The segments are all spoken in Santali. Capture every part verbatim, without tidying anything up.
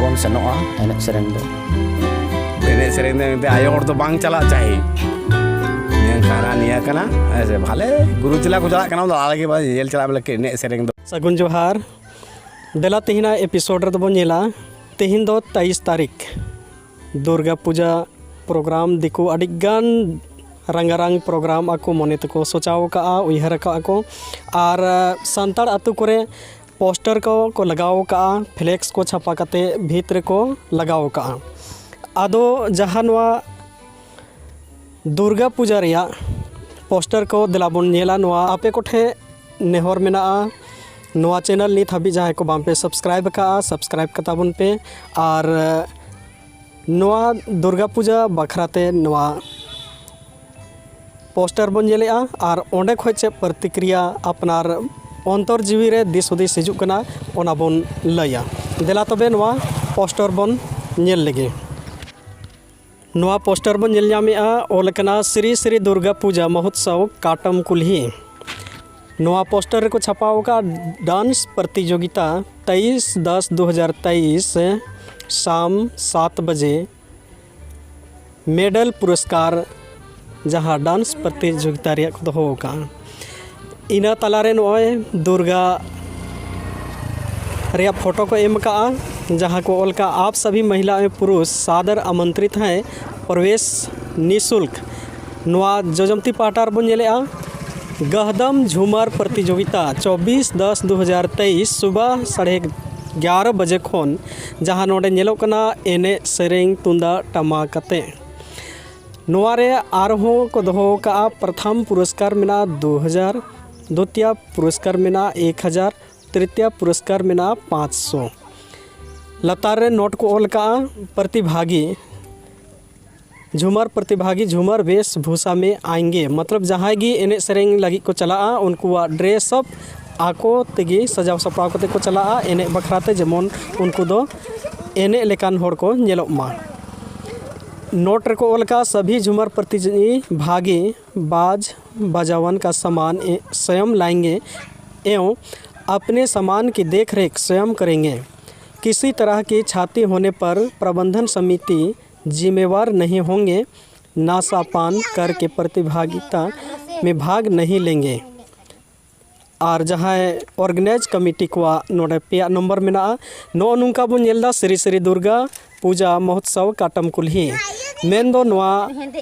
ᱵᱚᱱ ᱥᱮᱱᱚᱜᱼᱟ ᱮᱱᱮᱡ ᱥᱮᱨᱮᱧ ᱫᱚ᱾ ᱮᱱᱮᱡ ᱥᱮᱨᱮᱧ ᱫᱚ ᱮᱱᱛᱮ ᱟᱭᱳ ᱦᱚᱲ ᱫᱚ ᱵᱟᱝ ᱪᱟᱞᱟᱜ ᱪᱟᱹᱦᱤ᱾ ᱱᱤᱭᱟᱹ ᱠᱟᱱᱟ, ᱱᱤᱭᱟᱹ ᱠᱟᱱᱟ᱾ ᱦᱮᱸ ᱥᱮ, ᱵᱷᱟᱞᱮ ᱜᱩᱨᱩ ᱪᱮᱞᱟ ᱠᱚ ᱪᱟᱞᱟᱜ ᱠᱟᱱᱟ, ᱚᱱᱟ ᱞᱟᱦᱟ ᱨᱮᱜᱮ ᱵᱟ ᱧᱮᱞ ᱪᱟᱞᱟᱜ ᱵᱚᱞᱮ ᱮᱱᱮᱡ ᱥᱮᱨᱮᱧ ᱫᱚ᱾ ᱥᱟᱹᱜᱩᱱ ᱡᱚᱦᱟᱨ᱾ ᱫᱮᱞᱟ ᱛᱮᱦᱮᱧᱟᱜ episode ᱨᱮᱫᱚ ᱵᱚᱱ ᱧᱮᱞᱟ, ᱛᱮᱦᱮᱧ ᱫᱚ ᱛᱮᱭᱤᱥ ᱛᱟᱹᱨᱤᱠᱷ, ᱫᱩᱨᱜᱟ ᱯᱩᱡᱟ program᱾ ᱫᱤᱠᱩ ᱟᱹᱰᱤ ᱜᱟᱱ ᱨᱟᱝᱜᱟᱨᱟᱝ program ᱟᱠᱚ ᱢᱚᱱᱮ ᱛᱮᱠᱚ ᱥᱚᱪᱟᱣ ᱟᱠᱟᱫᱼᱟ, ᱩᱭᱦᱟᱹᱨ ᱟᱠᱟᱫᱼᱟ ᱠᱚ᱾ ᱟᱨ ᱥᱟᱱᱛᱟᱲ ᱟᱛᱳ ᱠᱚᱨᱮ poster ᱠᱚ ᱠᱚ ᱞᱟᱜᱟᱣ ᱟᱠᱟᱫᱼᱟ, flex ᱠᱚ ᱪᱷᱟᱯᱟ ᱠᱟᱛᱮ ᱵᱷᱤᱛ ᱨᱮᱠᱚ ᱞᱟᱜᱟᱣ ᱟᱠᱟᱫᱼᱟ᱾ ᱟᱫᱚ ᱡᱟᱦᱟᱸ ᱱᱚᱣᱟ ᱫᱩᱨᱜᱟ ᱯᱩᱡᱟ ᱨᱮᱭᱟᱜ poster ᱠᱚ ᱫᱮᱞᱟ ᱵᱚᱱ ᱧᱮᱞᱟ᱾ ᱱᱚᱣᱟ ᱟᱯᱮ ᱠᱚᱴᱷᱮᱱ ᱱᱮᱦᱚᱨ ᱢᱮᱱᱟᱜᱼᱟ, ᱱᱚᱣᱟ channel ᱱᱤᱛ ᱦᱟᱹᱵᱤᱡ ᱡᱟᱦᱟᱸᱭ ᱠᱚ ᱵᱟᱝ ᱯᱮ subscribe ᱟᱠᱟᱫᱼᱟ, subscribe ᱠᱟᱛᱟ ᱵᱚᱱ ᱯᱮ᱾ ᱟᱨ ᱱᱚᱣᱟ ᱫᱩᱨᱜᱟ ᱯᱩᱡᱟ ᱵᱟᱠᱷᱨᱟ ᱛᱮ ᱱᱚᱣᱟ poster ᱵᱚᱱ ᱧᱮᱞᱮᱜᱼᱟ, ᱟᱨ ᱚᱸᱰᱮ ᱠᱷᱚᱱ ᱪᱮᱫ ᱯᱨᱚᱛᱤᱠᱨᱤᱭᱟ ᱟᱯᱱᱟᱨ ᱚᱱᱛᱚᱨ ᱡᱤᱣᱤ ᱨᱮ ᱫᱤᱥ ᱦᱩᱫᱤᱥ ᱦᱤᱡᱩᱜ ᱠᱟᱱᱟ, ᱚᱱᱟ ᱵᱚᱱ ᱞᱟᱹᱭᱟ᱾ ᱫᱮᱞᱟ ᱛᱚᱵᱮ ᱱᱚᱣᱟ poster ᱵᱚᱱ ᱧᱮᱞ ᱞᱮᱜᱮ᱾ ᱱᱚᱣᱟ poster ᱵᱚᱱ ᱧᱮᱞ ᱧᱟᱢᱮᱜᱼᱟ, ᱚᱞ ᱠᱟᱱᱟ ᱥᱨᱤ ᱥᱨᱤ ᱫᱩᱨᱜᱟ ᱯᱩᱡᱟ ᱢᱚᱦᱳᱛᱥᱚᱵ ᱠᱟᱴᱟᱢ ᱠᱩᱞᱦᱤ᱾ ᱱᱚᱣᱟ poster ᱨᱮᱠᱚ ᱪᱷᱟᱯᱟᱣ ᱟᱠᱟᱫ dance ᱯᱨᱚᱛᱤᱡᱳᱜᱤᱛᱟ ᱛᱮᱭᱤᱥ ᱫᱚᱥ ᱫᱩ ᱦᱟᱡᱟᱨ ᱛᱮᱭᱤᱥ ᱥᱟᱢ ᱥᱟᱛ ᱵᱟᱡᱮ medal ᱯᱩᱨᱚᱥᱠᱟᱨ, ᱡᱟᱦᱟᱸ dance ᱯᱨᱚᱛᱤᱡᱳᱜᱤᱛᱟ ᱨᱮᱭᱟᱜ ᱠᱚ ᱫᱚᱦᱚ ᱟᱠᱟᱫᱼᱟ᱾ ᱤᱱᱟᱹ ᱛᱟᱞᱟᱨᱮ ᱱᱚᱜᱼᱚᱭ ᱫᱩᱨᱜᱟ ᱨᱮᱭᱟᱜ photo ᱠᱚ ᱮᱢ ᱟᱠᱟᱫᱼᱟ, ᱡᱟᱦᱟᱸ ᱠᱚ ᱚᱞ ᱠᱟᱜᱼᱟ, "आप सभी महिला एवं पुरुष सादर आमंत्रित हैं प्रवेश निशुल्क।" ᱱᱚᱣᱟ ᱡᱚᱡᱚᱢᱛᱤ ᱯᱟᱦᱴᱟ ᱨᱮᱵᱚᱱ ᱧᱮᱞᱮᱜᱼᱟ, ᱜᱟᱦᱫᱟᱢ ᱡᱷᱩᱢᱟᱨ ᱯᱨᱚᱛᱤᱡᱳᱜᱤᱛᱟ ᱪᱚᱵᱵᱤᱥ ᱫᱚᱥ ᱫᱩ ᱦᱟᱡᱟᱨ ᱛᱮᱭᱤᱥ ᱥᱩᱵᱟ ᱥᱟᱲᱮ ᱜᱭᱟᱨᱟ ᱵᱟᱡᱮ ᱠᱷᱚᱱ, ᱡᱟᱦᱟᱸ ᱱᱚᱰᱮ ᱧᱮᱞᱚᱜ ᱠᱟᱱᱟ ᱮᱱᱮᱡ ᱥᱮᱨᱮᱧ ᱛᱩᱢᱫᱟᱜ ᱴᱟᱢᱟᱠ ᱟᱛᱮ᱾ ᱱᱚᱣᱟ ᱨᱮ ᱟᱨᱦᱚᱸ ᱠᱚ ᱫᱚᱦᱚ ᱟᱠᱟᱫᱼᱟ, ᱯᱨᱚᱛᱷᱚᱢ ᱯᱩᱨᱚᱥᱠᱟᱨ ᱢᱮᱱᱟᱜᱼᱟ ᱫᱩ ᱦᱟᱡᱟᱨ, ᱫᱩᱛᱤᱭᱟ ᱯᱩᱨᱚᱥᱠᱟᱨ ᱢᱮᱱᱟᱜᱼᱟ ᱮᱠ ᱦᱟᱡᱟᱨ, ᱛᱨᱤᱛᱤᱭᱟ ᱯᱩᱨᱚᱥᱠᱟᱨ ᱢᱮᱱᱟᱜᱼᱟ ᱯᱟᱸᱪᱥᱚ᱾ ᱞᱟᱛᱟᱨ ᱨᱮ note ᱠᱚ ᱚᱞ ᱟᱠᱟᱫᱼᱟ, ᱯᱨᱚᱛᱤᱵᱷᱟᱜᱤ ᱡᱷᱩᱢᱟᱨ ᱯᱨᱚᱛᱤᱵᱷᱟᱜᱤ ᱡᱷᱩᱢᱟᱨ ᱵᱮᱥ ᱵᱷᱩᱥᱟ ᱢᱮ ᱟᱭᱮᱸᱜᱮ, ᱢᱚᱛᱞᱚᱵ ᱡᱟᱦᱟᱸᱭ ᱜᱮ ᱮᱱᱮᱡ ᱥᱮᱨᱮᱧ ᱞᱟᱹᱜᱤᱫ ᱠᱚ ᱪᱟᱞᱟᱜᱼᱟ, ᱩᱱᱠᱩᱣᱟᱜ dress up ᱟᱠᱚ ᱛᱮᱜᱮ ᱥᱟᱡᱟᱣ ᱥᱟᱯᱲᱟᱣ ᱠᱟᱛᱮ ᱠᱚ ᱪᱟᱞᱟᱜᱼᱟ ᱮᱱᱮᱡ ᱵᱟᱠᱷᱨᱟ ᱛᱮ, ᱡᱮᱢᱚᱱ ᱩᱱᱠᱩ ᱫᱚ ᱮᱱᱮᱡ ᱞᱮᱠᱟᱱ ᱦᱚᱲ ᱠᱚ ᱧᱮᱞᱚᱜ ᱢᱟ᱾ Note ᱨᱮᱠᱚ ᱚᱞ ᱟᱠᱟᱫᱼᱟ, "सभी झूमर प्रतिभागी बाज बजावन का सामान ए-, स्वयं लाएंगे एवं अपने सामान की देख रेख स्वयं करेंगे।" किसी तरह की छाती होने पर प्रबंधन समिति जिम्मेवार नहीं होंगे, नशा पान करके प्रतिभागिता में भाग नहीं लेंगे। ᱟᱨ ᱡᱟᱦᱟᱸᱭ organize committee ᱠᱚᱣᱟᱜ ᱱᱚᱰᱮ ᱯᱮᱭᱟ ᱱᱚᱢᱵᱚᱨ ᱢᱮᱱᱟᱜᱼᱟ, ᱱᱚᱜᱼᱚ ᱱᱚᱝᱠᱟ ᱵᱚᱱ ᱧᱮᱞ ᱮᱫᱟ ᱥᱨᱤ ᱥᱨᱤ ᱫᱩᱨᱜᱟ ᱯᱩᱡᱟ ᱢᱚᱦᱳᱛᱥᱚᱵ ᱠᱟᱴᱟᱢ ᱠᱩᱞᱦᱤ, ᱢᱮᱱᱫᱚ ᱱᱚᱣᱟ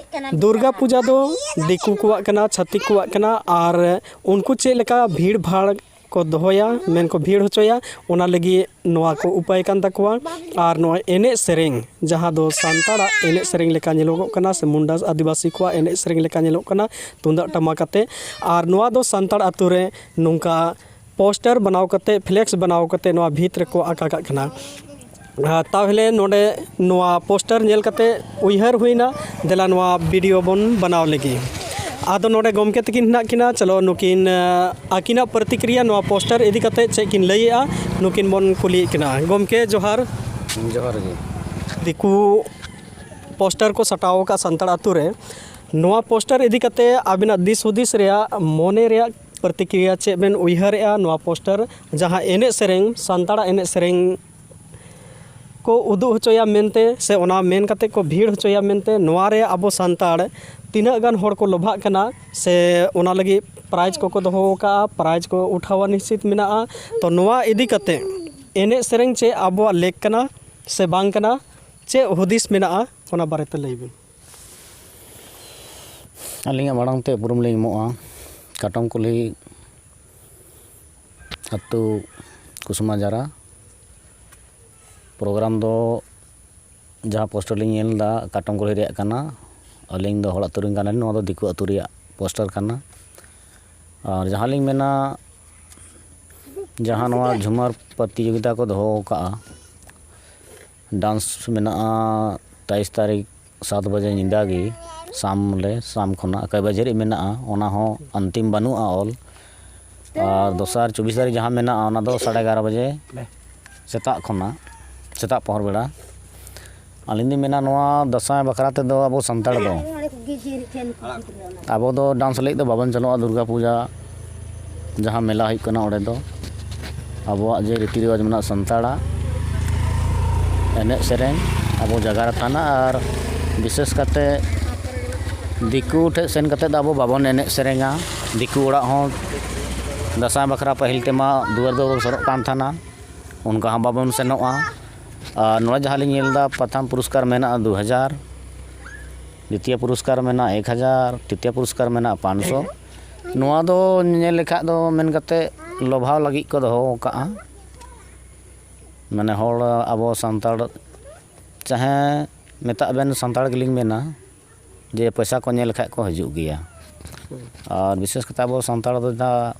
ᱫᱩᱨᱜᱟ ᱯᱩᱡᱟ ᱫᱚ ᱫᱤᱠᱩ ᱠᱚᱣᱟᱜ ᱠᱟᱱᱟ, ᱪᱷᱟᱹᱛᱤᱠ ᱠᱚᱣᱟᱜ ᱠᱟᱱᱟ, ᱟᱨ ᱩᱱᱠᱩ ᱪᱮᱫ ᱞᱮᱠᱟ ᱵᱷᱤᱲ ᱵᱷᱟᱲ ᱠᱚ ᱫᱚᱦᱚᱭᱟ, ᱢᱮᱱ ᱠᱚ ᱵᱷᱤᱲ ᱦᱚᱪᱚᱭᱟ, ᱚᱱᱟ ᱞᱟᱹᱜᱤᱫ ᱱᱚᱣᱟ ᱠᱚ ᱩᱯᱟᱹᱭ ᱠᱟᱱ ᱛᱟᱠᱚᱣᱟ᱾ ᱟᱨ ᱱᱚᱣᱟ ᱮᱱᱮᱡ ᱥᱮᱨᱮᱧ, ᱡᱟᱦᱟᱸ ᱫᱚ ᱥᱟᱱᱛᱟᱲᱟᱜ ᱮᱱᱮᱡ ᱥᱮᱨᱮᱧ ᱞᱮᱠᱟ ᱧᱮᱞᱚᱜᱚᱜ ᱠᱟᱱᱟ, ᱥᱮ ᱢᱩᱱᱰᱟ ᱟᱹᱫᱤᱵᱟᱹᱥᱤ ᱠᱚᱣᱟᱜ ᱮᱱᱮᱡ ᱥᱮᱨᱮᱧ ᱞᱮᱠᱟ ᱧᱮᱞᱚᱜ ᱠᱟᱱᱟ, ᱛᱩᱢᱫᱟᱜ ᱴᱟᱢᱟᱠ ᱟᱛᱮ, ᱟᱨ ᱱᱚᱣᱟ ᱫᱚ ᱥᱟᱱᱛᱟᱲ ᱟᱛᱳ ᱨᱮ ᱱᱚᱝᱠᱟ ᱯᱳᱥᱴᱟᱨ ᱵᱮᱱᱟᱣ ᱠᱟᱛᱮ, ᱯᱷᱞᱮᱠᱥ ᱵᱮᱱᱟᱣ ᱠᱟᱛᱮ ᱱᱚᱣᱟ ᱵᱷᱤᱛ ᱨᱮᱠᱚ ᱟᱠᱟ ᱠᱟᱜ ᱠᱟᱱᱟ᱾ ᱟᱨ ᱛᱟᱦᱚᱞᱮ ᱱᱚᱰᱮ ᱱᱚᱣᱟ ᱯᱳᱥᱴᱟᱨ ᱧᱮᱞ ᱠᱟᱛᱮ ᱩᱭᱦᱟᱹᱨ ᱦᱩᱭᱱᱟ, ᱫᱮᱞᱟ ᱱᱚᱣᱟ ᱵᱷᱤᱰᱤᱭᱳ ᱵᱚᱱ ᱵᱮᱱᱟᱣ ᱞᱮᱜᱮ᱾ ᱟᱫᱚ ᱱᱚᱰᱮ ᱜᱚᱢᱠᱮ ᱛᱟᱹᱠᱤᱱ ᱦᱮᱱᱟᱜ ᱠᱤᱱᱟ, ᱪᱚᱞᱚ ᱱᱩᱠᱤᱱ, ᱟᱹᱠᱤᱱᱟᱜ ᱯᱨᱚᱛᱤᱠᱨᱤᱭᱟ ᱱᱚᱣᱟ ᱯᱳᱥᱴᱟᱨ ᱤᱫᱤ ᱠᱟᱛᱮ ᱪᱮᱫ ᱠᱤᱱ ᱞᱟᱹᱭᱮᱜᱼᱟ, ᱱᱩᱠᱤᱱ ᱵᱚᱱ ᱠᱩᱞᱤᱭᱮᱫ ᱠᱤᱱᱟ᱾ ᱜᱚᱢᱠᱮ ᱡᱚᱦᱟᱨ᱾ ᱡᱚᱦᱟᱨ ᱜᱮ᱾ ᱫᱤᱠᱩ ᱯᱳᱥᱴᱟᱨ ᱠᱚ ᱥᱟᱴᱟᱣ ᱟᱠᱟᱫ ᱥᱟᱱᱛᱟᱲ ᱟᱛᱳ ᱨᱮ, ᱱᱚᱣᱟ ᱯᱳᱥᱴᱟᱨ ᱤᱫᱤ ᱠᱟᱛᱮ ᱟᱵᱤᱱᱟᱜ ᱫᱤᱥ ᱦᱩᱫᱤᱥ ᱨᱮᱭᱟᱜ, ᱢᱚᱱᱮ ᱨᱮᱭᱟᱜ ᱯᱨᱚᱛᱤᱠᱨᱤᱭᱟ ᱪᱮᱫ ᱵᱮᱱ ᱩᱭᱦᱟᱹᱨᱮᱜᱼᱟ? ᱱᱚᱣᱟ ᱯᱳᱥᱴᱟᱨ ᱡᱟᱦᱟᱸ ᱮᱱᱮᱡ ᱥᱮᱨᱮᱧ, ᱥᱟᱱᱛᱟᱲᱟᱜ ᱮᱱᱮᱡ ᱥᱮᱨᱮᱧ ᱠᱚ ᱩᱫᱩᱜ ᱦᱚᱪᱚᱭᱟ ᱢᱮᱱᱛᱮ, ᱥᱮ ᱚᱱᱟ ᱢᱮᱱ ᱠᱟᱛᱮ ᱠᱚ ᱵᱷᱤᱲ ᱦᱚᱪᱚᱭᱟ ᱢᱮᱱᱛᱮ, ᱱᱚᱣᱟ ᱨᱮ ᱟᱵᱚ ᱥᱟᱱᱛᱟᱲ ᱛᱤᱱᱟᱹᱜ ᱜᱟᱱ ᱦᱚᱲ ᱠᱚ ᱞᱚᱵᱷᱟᱜ ᱠᱟᱱᱟ, ᱥᱮ ᱚᱱᱟ ᱞᱟᱹᱜᱤᱫ ᱯᱨᱟᱭᱤᱡᱽ ᱠᱚᱠᱚ ᱫᱚᱦᱚ ᱟᱠᱟᱫᱼᱟ, ᱯᱨᱟᱭᱤᱡᱽ ᱠᱚ ᱩᱴᱷᱟᱹᱣᱟ ᱱᱤᱥᱪᱤᱛ ᱢᱮᱱᱟᱜᱼᱟ᱾ ᱛᱚ ᱱᱚᱣᱟ ᱤᱫᱤ ᱠᱟᱛᱮ ᱮᱱᱮᱡ ᱥᱮᱨᱮᱧ ᱪᱮᱫ ᱟᱵᱚᱣᱟᱜ ᱞᱮᱠ ᱠᱟᱱᱟ ᱥᱮ ᱵᱟᱝ ᱠᱟᱱᱟ, ᱪᱮᱫ ᱦᱩᱫᱤᱥ ᱢᱮᱱᱟᱜᱼᱟ, ᱚᱱᱟ ᱵᱟᱨᱮᱛᱮ ᱞᱟᱹᱭ ᱵᱤᱱ᱾ ᱟᱹᱞᱤᱧᱟᱜ ᱢᱟᱲᱟᱝ ᱛᱮ ᱩᱯᱨᱩᱢ ᱞᱤᱧ ᱮᱢᱚᱜᱼᱟ᱾ ᱠᱟᱴᱚᱢ ᱠᱩᱞᱦᱤ ᱟᱹᱛᱩ ᱠᱩᱥᱩᱢᱟᱡᱟᱨᱟ᱾ ᱯᱨᱳᱜᱨᱟᱢ ᱫᱚ ᱡᱟᱦᱟᱸ ᱯᱳᱥᱴᱟᱨ ᱞᱤᱧ ᱧᱮᱞ ᱮᱫᱟ, ᱠᱟᱴᱚᱢ ᱠᱩᱞᱦᱤ ᱨᱮᱭᱟᱜ ᱠᱟᱱᱟ᱾ ᱟᱹᱞᱤᱧ ᱫᱚ ᱦᱚᱲ ᱟᱹᱛᱩ ᱨᱮᱱ ᱠᱟᱱᱟᱞᱤᱧ᱾ ᱱᱚᱣᱟ ᱫᱚ ᱫᱤᱠᱩ ᱟᱹᱛᱩ ᱨᱮᱭᱟᱜ ᱯᱳᱥᱴᱟᱨ ᱠᱟᱱᱟ᱾ ᱟᱨ ᱡᱟᱦᱟᱸ ᱞᱤᱧ ᱢᱮᱱᱟ, ᱡᱟᱦᱟᱸ ᱱᱚᱣᱟ ᱡᱷᱩᱢᱟᱨ ᱯᱨᱚᱛᱤᱡᱳᱜᱤᱛᱟ ᱠᱚ ᱫᱚᱦᱚ ᱟᱠᱟᱫᱼᱟ, ᱰᱟᱱᱥ ᱢᱮᱱᱟᱜᱼᱟ ᱛᱮᱭᱤᱥ ᱛᱟᱹᱨᱤᱠᱷ ᱥᱟᱛ ᱵᱟᱡᱮ ᱧᱤᱫᱟᱹ ᱜᱮ, ᱥᱟᱢ ᱞᱮ, ᱥᱟᱢ ᱠᱷᱚᱱᱟᱜ ᱠᱟᱹᱡ ᱵᱟᱡᱮ ᱦᱟᱹᱨᱤᱡ ᱢᱮᱱᱟᱜᱼᱟ, ᱚᱱᱟ ᱦᱚᱸ ᱟᱱᱛᱤᱢ ᱵᱟᱹᱱᱩᱜᱼᱟ ᱚᱞ᱾ ᱟᱨ ᱫᱚᱥᱟᱨ ᱪᱚᱵᱵᱤᱥ ᱛᱟᱹᱨᱤᱠᱷ ᱡᱟᱦᱟᱸ ᱢᱮᱱᱟᱜᱼᱟ, ᱚᱱᱟ ᱫᱚ ᱥᱟᱲᱮ ᱮᱜᱟᱨᱚ ᱵᱟᱡᱮ ᱥᱮᱛᱟᱜ ᱠᱷᱚᱱᱟᱜ, ᱥᱮᱛᱟᱜ ᱯᱚᱦᱚᱨ ᱵᱮᱲᱟ᱾ ᱟᱹᱞᱤᱧ ᱞᱤᱧ ᱢᱮᱱᱟ, ᱱᱚᱣᱟ ᱫᱟᱸᱥᱟᱭ ᱵᱟᱠᱷᱨᱟ ᱛᱮᱫᱚ ᱟᱵᱚ ᱥᱟᱱᱛᱟᱲ ᱫᱚ, ᱟᱵᱚ ᱫᱚ ᱰᱟᱱᱥ ᱞᱟᱹᱜᱤᱫ ᱫᱚ ᱵᱟᱵᱚᱱ ᱪᱟᱞᱟᱜᱼᱟ ᱫᱩᱨᱜᱟ ᱯᱩᱡᱟ ᱡᱟᱦᱟᱸ ᱢᱮᱞᱟ ᱦᱩᱭᱩᱜ ᱠᱟᱱᱟ, ᱚᱸᱰᱮ ᱫᱚ ᱟᱵᱚᱣᱟᱜ ᱡᱮ ᱨᱤᱛᱤ ᱨᱮᱣᱟᱡᱽ ᱢᱮᱱᱟᱜᱼᱟ ᱥᱟᱱᱛᱟᱲᱟᱜ, ᱮᱱᱮᱡ ᱥᱮᱨᱮᱧ ᱟᱵᱚ ᱡᱟᱭᱜᱟ ᱨᱮ ᱛᱟᱦᱮᱱᱟ᱾ ᱟᱨ ᱵᱤᱥᱮᱥ ᱠᱟᱛᱮ ᱫᱤᱠᱩ ᱴᱷᱮᱱ ᱥᱮᱱ ᱠᱟᱛᱮ ᱫᱚ ᱟᱵᱚ ᱵᱟᱵᱚᱱ ᱮᱱᱮᱡ ᱥᱮᱨᱮᱧᱟ᱾ ᱫᱤᱠᱩ ᱚᱲᱟᱜ ᱦᱚᱸ ᱫᱟᱸᱥᱟᱭ ᱵᱟᱠᱷᱨᱟ ᱯᱟᱹᱦᱤᱞ ᱛᱮᱢᱟ ᱫᱩᱣᱟᱹᱨ ᱫᱩᱣᱟᱹᱨ ᱵᱚᱱ ᱥᱮᱱᱚᱜ ᱠᱟᱱ ᱛᱟᱦᱮᱱᱟ, ᱚᱱᱠᱟ ᱦᱚᱸ ᱵᱟᱵᱚᱱ ᱥᱮᱱᱚᱜᱼᱟ᱾ ᱟᱨ ᱱᱚᱰᱮ ᱡᱟᱦᱟᱸ ᱞᱤᱧ ᱧᱮᱞ ᱮᱫᱟ, ᱯᱨᱚᱛᱷᱚᱢ ᱯᱩᱨᱚᱥᱠᱟᱨ ᱢᱮᱱᱟᱜᱼᱟ ᱫᱩ ᱦᱟᱡᱟᱨ, ᱫᱤᱛᱤᱭᱚ ᱯᱩᱨᱚᱥᱠᱟᱨ ᱢᱮᱱᱟᱜᱼᱟ ᱮᱠ ᱦᱟᱡᱟᱨ, ᱛᱨᱤᱛᱤᱭᱚ ᱯᱩᱨᱚᱥᱠᱟᱨ ᱢᱮᱱᱟᱜᱼᱟ ᱯᱟᱸᱪᱥᱚ᱾ ᱱᱚᱣᱟ ᱫᱚ ᱧᱮᱞ ᱞᱮᱠᱷᱟᱡ ᱫᱚ ᱢᱮᱱ ᱠᱟᱛᱮ ᱞᱚᱵᱷᱟᱣ ᱞᱟᱹᱜᱤᱫ ᱠᱚ ᱫᱚᱦᱚ ᱟᱠᱟᱫᱼᱟ᱾ ᱢᱟᱱᱮ ᱦᱚᱲ, ᱟᱵᱚ ᱥᱟᱱᱛᱟᱲ, ᱪᱟᱦᱮ ᱢᱮᱛᱟᱜ ᱵᱮᱱ ᱥᱟᱱᱛᱟᱲ ᱜᱮᱞᱤᱧ ᱢᱮᱱᱟ, ᱡᱮ ᱯᱚᱭᱥᱟ ᱠᱚ ᱧᱮᱞ ᱞᱮᱠᱷᱟᱡ ᱠᱚ ᱦᱤᱡᱩᱜ ᱜᱮᱭᱟ᱾ ᱟᱨ ᱵᱤᱥᱮᱥ ᱠᱟᱛᱮ ᱟᱵᱚ ᱥᱟᱱᱛᱟᱲ ᱫᱚ ᱡᱟᱦᱟᱸ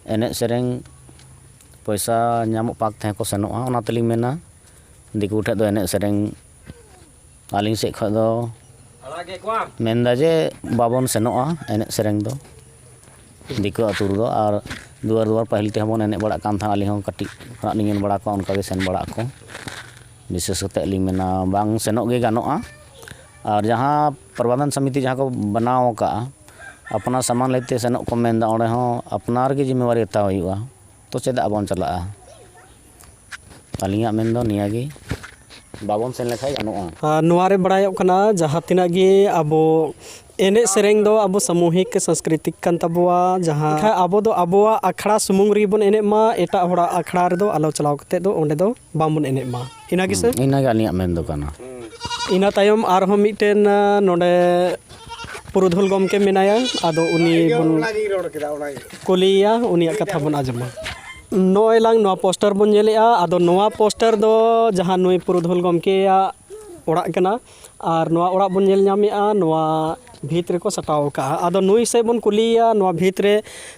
ᱮᱱᱮᱡ ᱥᱮᱨᱮᱧ ᱯᱚᱭᱥᱟ ᱧᱟᱢᱚᱜ ᱯᱟᱠ ᱛᱮᱦᱚᱸ ᱠᱚ ᱥᱮᱱᱚᱜᱼᱟ᱾ ᱚᱱᱟ ᱛᱮᱞᱤᱧ ᱢᱮᱱᱟ, ᱫᱤᱠᱩ ᱴᱷᱮᱡ ᱫᱚ ᱮᱱᱮᱡ ᱥᱮᱨᱮᱧ ᱟᱹᱞᱤᱧ ᱥᱮᱫ ᱠᱷᱚᱡ ᱫᱚ ᱢᱮᱱᱫᱟ ᱡᱮ ᱵᱟᱵᱚᱱ ᱥᱮᱱᱚᱜᱼᱟ ᱮᱱᱮᱡ ᱥᱮᱨᱮᱧ ᱫᱚ ᱫᱤᱠᱩ ᱟᱹᱛᱩ ᱨᱮᱫᱚ᱾ ᱟᱨ ᱫᱩᱣᱟᱹᱨ ᱫᱩᱣᱟᱹᱨ ᱯᱟᱹᱦᱤᱞ ᱛᱮᱦᱚᱸ ᱵᱚᱱ ᱮᱱᱮᱡ ᱵᱟᱲᱟᱜ ᱠᱟᱱ ᱛᱟᱦᱮᱸᱫ᱾ ᱟᱹᱞᱤᱧ ᱦᱚᱸ ᱠᱟᱹᱴᱤᱡ ᱠᱷᱚᱱᱟᱜ ᱞᱤᱧ ᱧᱮᱞ ᱵᱟᱲᱟ ᱠᱚᱣᱟ, ᱚᱱᱠᱟ ᱜᱮ ᱥᱮᱱ ᱵᱟᱲᱟᱜ ᱟᱠᱚ᱾ ᱵᱤᱥᱮᱥ ᱠᱟᱛᱮ ᱞᱤᱧ ᱢᱮᱱᱟ, ᱵᱟᱝ ᱥᱮᱱᱚᱜ ᱜᱮ ᱜᱟᱱᱚᱜᱼᱟ᱾ ᱟᱨ ᱡᱟᱦᱟᱸ ᱯᱨᱚᱵᱚᱱᱫᱷᱚᱱ ᱥᱚᱢᱤᱛᱤ ᱡᱟᱦᱟᱸ ᱠᱚ ᱵᱮᱱᱟᱣ ᱟᱠᱟᱫᱼᱟ, ᱟᱯᱱᱟᱨ ᱥᱟᱢᱟᱱ ᱞᱟᱹᱭᱛᱮ ᱥᱮᱱᱚᱜ ᱠᱚ ᱢᱮᱱᱫᱟ, ᱚᱸᱰᱮ ᱦᱚᱸ ᱟᱯᱱᱟᱨ ᱜᱮ ᱡᱤᱢᱢᱮᱣᱟᱨᱤ ᱦᱟᱛᱟᱣ ᱦᱩᱭᱩᱜᱼᱟ᱾ ᱛᱚ ᱪᱮᱫᱟᱜ ᱵᱚᱱ ᱪᱟᱞᱟᱜᱼᱟ? ᱟᱹᱞᱤᱧᱟᱜ ᱢᱮᱱ ᱫᱚ ᱱᱤᱭᱟᱹ ᱜᱮ, ᱵᱟᱵᱚᱱ ᱥᱮᱱ ᱞᱮᱠᱷᱟᱡ ᱜᱟᱱᱚᱜᱼᱟ᱾ ᱟᱨ ᱱᱚᱣᱟ ᱨᱮ ᱵᱟᱲᱟᱭᱚᱜ ᱠᱟᱱᱟ, ᱡᱟᱦᱟᱸ ᱛᱤᱱᱟᱹᱜ ᱜᱮ ᱟᱵᱚ ᱮᱱᱮᱡ ᱥᱮᱨᱮᱧ ᱫᱚ ᱟᱵᱚ ᱥᱟᱢᱩᱦᱤᱠ ᱥᱟᱝᱥᱠᱨᱤᱛᱤᱠ ᱠᱟᱱ ᱛᱟᱵᱚᱣᱟ, ᱡᱟᱦᱟᱸ ᱟᱵᱚ ᱫᱚ ᱟᱵᱚᱣᱟᱜ ᱟᱠᱷᱲᱟ ᱥᱩᱢᱩᱝ ᱨᱮᱜᱮ ᱵᱚᱱ ᱮᱱᱮᱡ ᱢᱟ, ᱮᱴᱟᱜ ᱦᱚᱲᱟᱜ ᱟᱠᱷᱲᱟ ᱨᱮᱫᱚ ᱟᱞᱚ ᱪᱟᱞᱟᱣ ᱠᱟᱛᱮ ᱫᱚ ᱚᱸᱰᱮ ᱫᱚ ᱵᱟᱝᱵᱚᱱ ᱮᱱᱮᱡ ᱢᱟ᱾ ᱤᱱᱟ ᱜᱮᱥᱮ? ᱦᱩᱸ, ᱤᱱᱟᱜᱮ ᱟᱹᱞᱤᱧᱟᱜ ᱢᱮᱱ ᱫᱚ ᱠᱟᱱᱟ᱾ ᱤᱱᱟᱹ ᱛᱟᱭᱚᱢ ᱟᱨᱦᱚᱸ ᱢᱤᱫᱴᱮᱱ, ᱟᱸ, ᱱᱚᱰᱮ ᱯᱩᱨᱩᱫᱷᱩᱞ ᱜᱚᱢᱠᱮ ᱢᱮᱱᱟᱭᱟ, ᱟᱫᱚ ᱩᱱᱤ ᱵᱚᱱ ᱚᱱᱟᱜᱤᱧ ᱨᱚᱲ ᱠᱮᱫᱟ, ᱚᱱᱟᱜᱮ᱾ ᱠᱩᱞᱤᱭᱮᱭᱟ, ᱩᱱᱤᱭᱟᱜ ᱠᱟᱛᱷᱟ ᱵᱚᱱ ᱟᱸᱡᱚᱢᱟ᱾ ᱱᱚᱜᱼᱚᱭ ᱞᱟᱝ ᱱᱚᱣᱟ ᱯᱳᱥᱴᱟᱨ ᱵᱚᱱ ᱧᱮᱞᱮᱜᱼᱟ, ᱟᱫᱚ ᱱᱚᱣᱟ ᱯᱳᱥᱴᱟᱨ ᱫᱚ ᱡᱟᱦᱟᱸ ᱱᱩᱭ ᱯᱩᱨᱩᱫᱷᱩᱞ ᱜᱚᱢᱠᱮᱭᱟᱜ ᱚᱲᱟᱜ ᱠᱟᱱᱟ, ᱟᱨ ᱱᱚᱣᱟ ᱚᱲᱟᱜ ᱵᱚᱱ ᱧᱮᱞ ᱧᱟᱢᱮᱜᱼᱟ, ᱱᱚᱣᱟ ᱵᱷᱤᱛ ᱨᱮᱠᱚ ᱥᱟᱴᱟᱣ ᱟᱠᱟᱜᱼᱟ᱾ ᱟᱫᱚ ᱱᱩᱭ ᱥᱮᱫ ᱵᱚᱱ ᱠᱩᱞᱤᱭᱮᱭᱟ, ᱱᱚᱣᱟ ᱵᱷᱤᱛ ᱨᱮ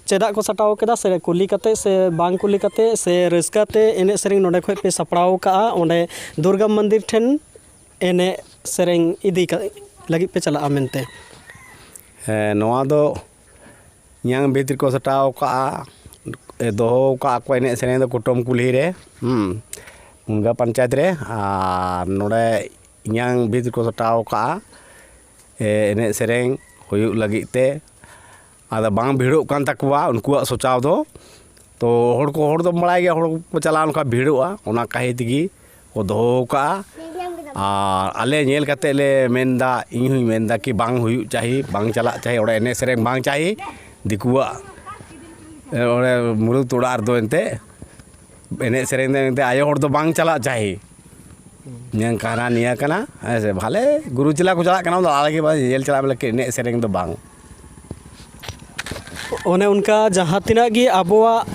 ᱪᱮᱫᱟᱜ ᱠᱚ ᱥᱟᱴᱟᱣ ᱠᱮᱫᱟ, ᱥᱮ ᱠᱩᱞᱤ ᱠᱟᱛᱮ ᱥᱮ ᱵᱟᱝ ᱠᱩᱞᱤ ᱠᱟᱛᱮ, ᱥᱮ ᱨᱟᱹᱥᱠᱟᱹ ᱛᱮ ᱮᱱᱮᱡ ᱥᱮᱨᱮᱧ ᱱᱚᱰᱮ ᱠᱷᱚᱡ ᱯᱮ ᱥᱟᱯᱲᱟᱣ ᱟᱠᱟᱜᱼᱟ, ᱚᱸᱰᱮ ᱫᱩᱨᱜᱟ ᱢᱚᱱᱫᱤᱨ ᱴᱷᱮᱱ ᱮᱱᱮᱡ ᱥᱮᱨᱮᱧ ᱤᱫᱤ ᱠᱟ-, ᱞᱟᱹᱜᱤᱫ ᱯᱮ ᱪᱟᱞᱟᱜᱼᱟ ᱢᱮᱱᱛᱮ? ᱦᱮᱸ, ᱱᱚᱣᱟ ᱫᱚ ᱤᱧᱟᱝ ᱵᱷᱤᱛ ᱨᱮᱠᱚ ᱥᱟᱴᱟᱣ ᱠᱟᱜᱼᱟ, ᱫᱚᱦᱚ ᱠᱟᱜᱼᱟ ᱠᱚ ᱮᱱᱮᱡ ᱥᱮᱨᱮᱧ ᱫᱚ ᱠᱩᱴᱟᱹᱢ ᱠᱩᱞᱦᱤ ᱨᱮ, ᱦᱩᱸ, ᱢᱩᱱᱜᱟ ᱯᱚᱧᱪᱟᱭᱮᱛ ᱨᱮ᱾ ᱟᱨ ᱱᱚᱰᱮ ᱤᱧᱟᱝ ᱵᱷᱤᱛ ᱨᱮᱠᱚ ᱥᱟᱴᱟᱣ ᱠᱟᱜᱼᱟ, ᱮ, ᱮᱱᱮᱡ ᱥᱮᱨᱮᱧ ᱦᱩᱭᱩᱜ ᱞᱟᱹᱜᱤᱫ ᱛᱮ᱾ ᱟᱫᱚ ᱵᱟᱝ ᱵᱷᱤᱲᱚᱜ ᱠᱟᱱ ᱛᱟᱠᱚᱣᱟ ᱩᱱᱠᱩᱣᱟᱜ ᱥᱚᱪᱟᱣ ᱫᱚ᱾ ᱛᱚ ᱦᱚᱲ ᱠᱚ, ᱦᱚᱲ ᱫᱚᱢ ᱵᱟᱲᱟᱭ ᱜᱮᱭᱟ, ᱦᱚᱲ ᱠᱚ ᱪᱟᱞᱟᱣ ᱞᱮᱱᱠᱷᱟᱱ ᱵᱷᱤᱲᱚᱜᱼᱟ, ᱚᱱᱟ ᱠᱟᱹᱦᱤ ᱛᱮᱜᱮ ᱠᱚ ᱫᱚᱦᱚ ᱟᱠᱟᱫᱼᱟ᱾ ᱟᱨ ᱟᱞᱮ ᱧᱮᱞ ᱠᱟᱛᱮ ᱞᱮ ᱢᱮᱱᱫᱟ, ᱤᱧ ᱦᱚᱧ ᱢᱮᱱᱫᱟ ᱠᱤ ᱵᱟᱝ ᱦᱩᱭᱩᱜ ᱪᱟᱹᱦᱤ, ᱵᱟᱝ ᱪᱟᱞᱟᱜ ᱪᱟᱹᱦᱤ, ᱚᱸᱰᱮ ᱮᱱᱮᱡ ᱥᱮᱨᱮᱧ ᱵᱟᱝ ᱪᱟᱹᱦᱤ, ᱫᱤᱠᱩᱣᱟᱜ ᱚᱸᱰᱮ ᱢᱩᱨᱩᱫ ᱚᱲᱟᱜ ᱨᱮᱫᱚ ᱮᱱᱛᱮ ᱮᱱᱮᱡ ᱥᱮᱨᱮᱧ ᱫᱚ ᱮᱱᱛᱮ ᱟᱭᱳ ᱦᱚᱲ ᱫᱚ ᱵᱟᱝ ᱪᱟᱞᱟᱜ ᱪᱟᱹᱦᱤ᱾ ᱱᱤᱭᱟᱹ ᱠᱟᱱᱟ, ᱱᱤᱭᱟᱹ ᱠᱟᱱᱟ, ᱦᱮᱸ ᱥᱮ? ᱵᱷᱟᱞᱮ ᱜᱩᱨᱩ ᱪᱮᱞᱟ ᱠᱚ ᱪᱟᱞᱟᱜ ᱠᱟᱱᱟ, ᱚᱱᱟ ᱞᱟᱹᱜᱤᱫ ᱵᱟᱝ ᱧᱮᱞ ᱪᱟᱞᱟᱜ ᱵᱚᱞᱮ ᱮᱱᱮᱡ ᱥᱮᱨᱮᱧ ᱫᱚ ᱵᱟᱝ᱾ ᱚᱱᱮ ᱚᱱᱠᱟ ᱡᱟᱦᱟᱸ ᱛᱤᱱᱟᱹᱜ ᱜᱮ ᱟᱵᱚᱣᱟᱜ,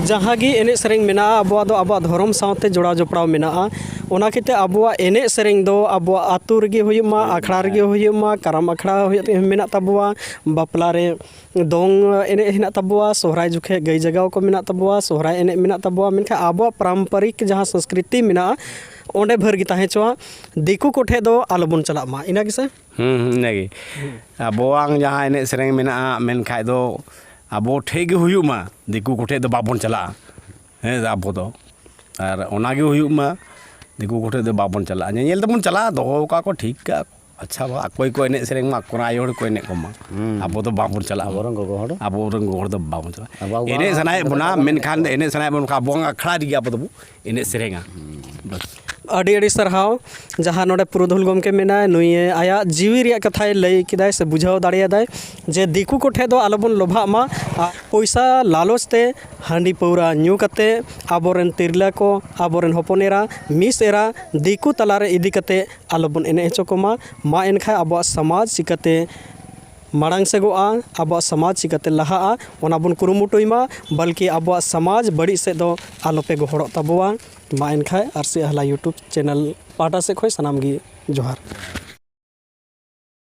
ᱡᱟᱦᱟᱸ ᱜᱮ ᱮᱱᱮᱡ ᱥᱮᱨᱮᱧ ᱢᱮᱱᱟᱜᱼᱟ, ᱟᱵᱚᱣᱟᱜ ᱫᱚ ᱟᱵᱚᱣᱟᱜ ᱫᱷᱚᱨᱚᱢ ᱥᱟᱶᱛᱮ ᱡᱚᱲᱟᱣ ᱡᱚᱯᱲᱟᱣ ᱢᱮᱱᱟᱜᱼᱟ᱾ ᱚᱱᱟ ᱠᱷᱟᱹᱛᱤᱨ ᱛᱮ ᱟᱵᱚᱣᱟᱜ ᱮᱱᱮᱡ ᱥᱮᱨᱮᱧ ᱫᱚ ᱟᱵᱚᱣᱟᱜ ᱟᱹᱛᱩ ᱨᱮᱜᱮ ᱦᱩᱭᱩᱜ ᱢᱟ, ᱟᱠᱷᱲᱟ ᱨᱮᱜᱮ ᱦᱩᱭᱩᱜ ᱢᱟ, ᱠᱟᱨᱟᱢ ᱟᱠᱷᱲᱟ ᱦᱩᱭᱩᱜ, ᱢᱮᱱᱟᱜ ᱛᱟᱵᱚᱣᱟ, ᱵᱟᱯᱞᱟ ᱨᱮ ᱫᱚᱝ ᱮᱱᱮᱡ ᱦᱮᱱᱟᱜ ᱛᱟᱵᱚᱣᱟ, ᱥᱚᱦᱨᱟᱭ ᱡᱚᱠᱷᱮᱡ ᱜᱟᱹᱭ ᱡᱟᱜᱟᱣ ᱠᱚ ᱢᱮᱱᱟᱜ ᱛᱟᱵᱚᱣᱟ, ᱥᱚᱦᱨᱟᱭ ᱮᱱᱮᱡ ᱢᱮᱱᱟᱜ ᱛᱟᱵᱚᱣᱟ, ᱢᱮᱱᱠᱷᱟᱱ ᱟᱵᱚᱣᱟᱜ ᱯᱟᱨᱚᱢᱯᱚᱨᱤᱠ ᱡᱟᱦᱟᱸ ᱥᱚᱝᱥᱠᱨᱤᱛᱤ ᱢᱮᱱᱟᱜᱼᱟ, ᱚᱸᱰᱮ ᱵᱷᱟᱹᱨ ᱜᱮ ᱛᱟᱦᱮᱸ ᱦᱚᱪᱚᱣᱟᱜ, ᱫᱤᱠᱩ ᱠᱚᱴᱷᱮᱡ ᱫᱚ ᱟᱞᱚᱵᱚᱱ ᱪᱟᱞᱟᱜ ᱢᱟ, ᱤᱱᱟᱹ ᱜᱮᱥᱮ? ᱦᱩᱸ, ᱦᱩᱸ, ᱤᱱᱟᱹᱜᱮ᱾ ᱟᱵᱚᱣᱟᱝ ᱡᱟᱦᱟᱸ ᱮᱱᱮᱡ ᱥᱮᱨᱮᱧ ᱢᱮᱱᱟᱜᱼᱟ, ᱢᱮᱱᱠᱷᱟᱡ ᱫᱚ ᱟᱵᱚ ᱴᱷᱮᱡ ᱜᱮ ᱦᱩᱭᱩᱜ ᱢᱟ, ᱫᱤᱠᱩ ᱠᱚᱴᱷᱮᱡ ᱫᱚ ᱵᱟᱵᱚᱱ ᱪᱟᱞᱟᱜᱼᱟ᱾ ᱦᱮᱸ, ᱟᱵᱚ ᱫᱚ᱾ ᱟᱨ ᱚᱱᱟ ᱜᱮ ᱦᱩᱭᱩᱜ ᱢᱟ, ᱫᱤᱠᱩ ᱠᱚᱴᱷᱮᱡ ᱫᱚ ᱵᱟᱵᱚᱱ ᱪᱟᱞᱟᱜᱼᱟ᱾ ᱧᱮᱧᱮᱞ ᱛᱮᱵᱚᱱ ᱪᱟᱞᱟᱜᱼᱟ, ᱫᱚᱦᱚ ᱠᱟᱜ ᱠᱚ, ᱴᱷᱤᱠ ᱠᱟᱜ ᱠᱚ᱾ ᱟᱪᱪᱷᱟ, ᱵᱟ, ᱚᱠᱚᱭ ᱠᱚ ᱮᱱᱮᱡ ᱥᱮᱨᱮᱧ ᱢᱟ, ᱟᱠᱚ ᱟᱭᱳ ᱦᱚᱲ ᱠᱚ ᱮᱱᱮᱡ ᱠᱚᱢᱟ᱾ ᱦᱩᱸ᱾ ᱟᱵᱚ ᱫᱚ ᱵᱟᱵᱚᱱ ᱪᱟᱞᱟᱜᱼᱟ᱾ ᱟᱵᱚᱨᱮᱱ ᱜᱚᱜᱚ ᱦᱚᱲ? ᱟᱵᱚᱨᱮᱱ ᱜᱚᱜᱚ ᱦᱚᱲ ᱫᱚ ᱵᱟᱵᱚᱱ ᱪᱟᱞᱟᱜᱼᱟ᱾ ᱟᱵᱚ ᱮᱱᱮᱡ ᱥᱟᱱᱟᱭᱮᱫ ᱵᱚᱱᱟ, ᱢᱮᱱᱠᱷᱟᱱ ᱮᱱᱮᱡ ᱥᱟᱱᱟᱭᱮᱫ ᱵᱚᱱ ᱠᱷᱟᱱ ᱟᱵᱚᱣᱟᱜ ᱟᱠᱷᱲᱟ ᱨᱮᱜᱮ ᱟᱵᱚ ᱫᱚᱵᱚ ᱮᱱᱮᱡ ᱥᱮᱨᱮᱧᱟ᱾ ᱵᱟᱥ᱾ ᱟᱹᱰᱤ ᱟᱹᱰᱤ ᱥᱟᱨᱦᱟᱣ᱾ ᱡᱟᱦᱟᱸ ᱱᱚᱰᱮ ᱯᱩᱨᱩᱫᱷᱩᱞ ᱜᱚᱢᱠᱮ ᱢᱮᱱᱟᱭ, ᱱᱩᱭ ᱟᱭᱟᱜ ᱡᱤᱣᱤ ᱨᱮᱭᱟᱜ ᱠᱟᱛᱷᱟᱭ ᱞᱟᱹᱭ ᱠᱮᱫᱟᱭ ᱥᱮ ᱵᱩᱡᱷᱟᱹᱣ ᱫᱟᱲᱮᱭᱟᱫᱟᱭ ᱡᱮ ᱫᱤᱠᱩ ᱠᱚᱴᱷᱮᱡ ᱫᱚ ᱟᱞᱚᱵᱚᱱ ᱞᱚᱵᱷᱟᱜ ᱢᱟ᱾ ᱟᱨ ᱯᱚᱭᱥᱟ ᱞᱟᱞᱚᱪ ᱛᱮ ᱦᱟᱺᱰᱤ ᱯᱟᱹᱣᱨᱟᱹ ᱧᱩ ᱠᱟᱛᱮ ᱟᱵᱚᱨᱮᱱ ᱛᱤᱨᱞᱟᱹ ᱠᱚ, ᱟᱵᱚᱨᱮᱱ ᱦᱚᱯᱚᱱ ᱮᱨᱟ, ᱢᱤᱥ ᱮᱨᱟ ᱫᱤᱠᱩ ᱛᱟᱞᱟᱨᱮ ᱤᱫᱤ ᱠᱟᱛᱮ ᱟᱞᱚᱵᱚᱱ ᱮᱱᱮᱡ ᱦᱚᱪᱚ ᱠᱚᱢᱟ᱾ ᱢᱟ ᱮᱱᱠᱷᱟᱱ ᱟᱵᱚᱣᱟᱜ ᱥᱚᱢᱟᱡᱽ ᱪᱤᱠᱟᱹᱛᱮ ᱢᱟᱲᱟᱝ ᱥᱮᱜᱚᱜᱼᱟ, ᱟᱵᱚᱣᱟᱜ ᱥᱚᱢᱟᱡᱽ ᱪᱤᱠᱟᱹᱛᱮ ᱞᱟᱦᱟᱜᱼᱟ, ᱚᱱᱟ ᱵᱚᱱ ᱠᱩᱨᱩᱢᱩᱴᱩᱭ ᱢᱟ, ᱵᱚᱞᱠᱤ ᱟᱵᱚᱣᱟᱜ ᱥᱚᱢᱟᱡᱽ ᱵᱟᱹᱲᱤᱡ ᱥᱮᱫ ᱫᱚ ᱟᱞᱚᱯᱮ ᱜᱚᱦᱚᱲᱚᱜ ᱛᱟᱵᱚᱣᱟ᱾ ᱢᱟ ᱮᱱᱠᱷᱟᱱ ᱟᱨᱥᱤ ᱟᱦᱞᱟ YouTube channel ᱯᱟᱦᱴᱟ ᱥᱮᱫ ᱠᱷᱚᱱ ᱥᱟᱱᱟᱢ ᱜᱮ ᱡᱚᱦᱟᱨ᱾